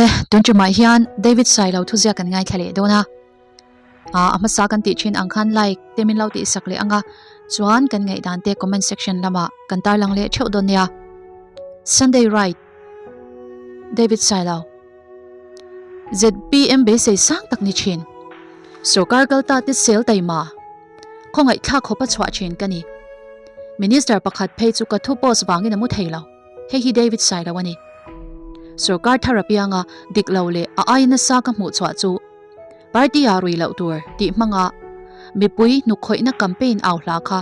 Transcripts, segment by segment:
Awle, tun tumah hian David Sailo thuziak kan ngaithla leh dawn a. A hmasa kan tih thin ang khan like te min lo tih sak leh ang a, chuan kan ngaihdan te comment section lamah kan tarlang leh theuh dawn nia. Sunday Ride David Sailo ZPM beisei sang tak ni thin. Sorkar kalta te sel taima khawngaih thlak khawpa chhuah thin ka ni. Minister pakhat phei chu ka thu post vangin a mu thei lo. Hei hi David Sailo a ni. Sorkar thar apianga dik lo leh a aia nasa ka hmuh chhuah chu party ah rui loh tur tih hmanga mipui hnukkhawihna campaign au hla kha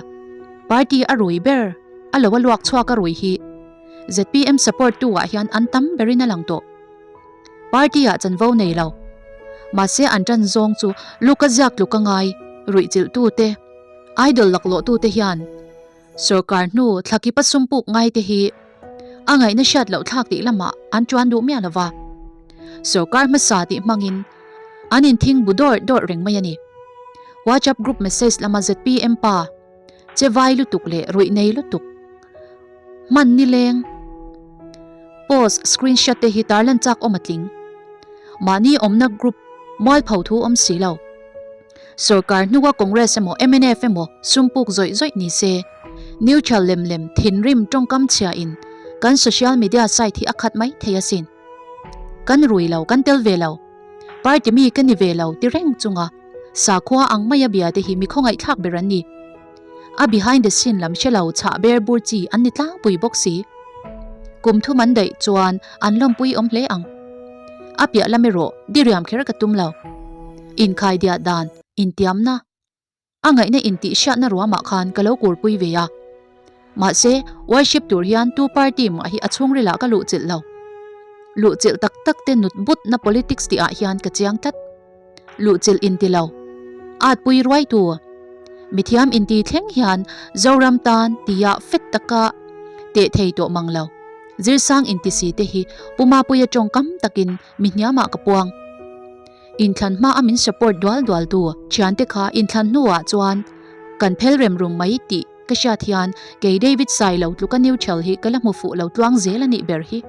party a rui ber a lo a luak chhuak a rui hi zpm support tu ah hian an tam berin a lang tawh. Party ah chanvo nei lo. Mahse an tan zawng chu luka ziak tluk a ngai ruih chilh tu te idol laklawh tu te hian Sorkar hnu thlakipa sum puk ngai te hi a ngaihna hriat loh thlak tih lamah an tuan duh miah lova. Sorkar hmasa tih hmangin an inthing bu dawrh dawrh reng mai a ni. WhatsApp group message lama zpm pa che vai lutuk leh ruih nei lutuk hman nileng post screenshot te hi tarlan chak awm a tling. Mahni awmna group mualpho thu awm si lo. Sorkar hnua Congress emaw mnf emaw sum puk zawih zawih ni se, neutral lem lem thinrim tawngkam chhia in kan social media site hi a khat mai thei asin. Kan rui lo, kan tel ve lo, party mi ka ni ve lo ti reng chunga sakhua ang maia bia te hi mi khawngaihthlak ber an ni. A behind the scene lam hre lo chhah ber bur chi an ni tlangpui bawk si. Kum thum an daih chuan an lawmpui awm hle ang. A piah lam erawh diriam kher ka tum lo. Inkhai diah dan, intiamna, a ngaihna intihhriatna ruamah khan ka lo kurpui ve a. Mahse, worship tur hian tu party mah hi a chhungrilah ka luhchilh lo. Luhchilh tak tak te nut butna politics tihah hian ka chiang tlat. Luhchilh inti lo. Atpui ruaitu, mithiam inti thleng hian Zoram tan tia fet taka teh thei tawh mang lo. Zirsang inti si te hi Pu Mapuia tawngkam takin mi hniamah ka puang. Inthlan hma a min support dual dual tu thiante kha inthlan hnuah chuan kan phel rem rum mai tih ka hriat hian kei David Sailo tluka neutral hi ka la hmu fuh lo tluang zel a nih ber hi.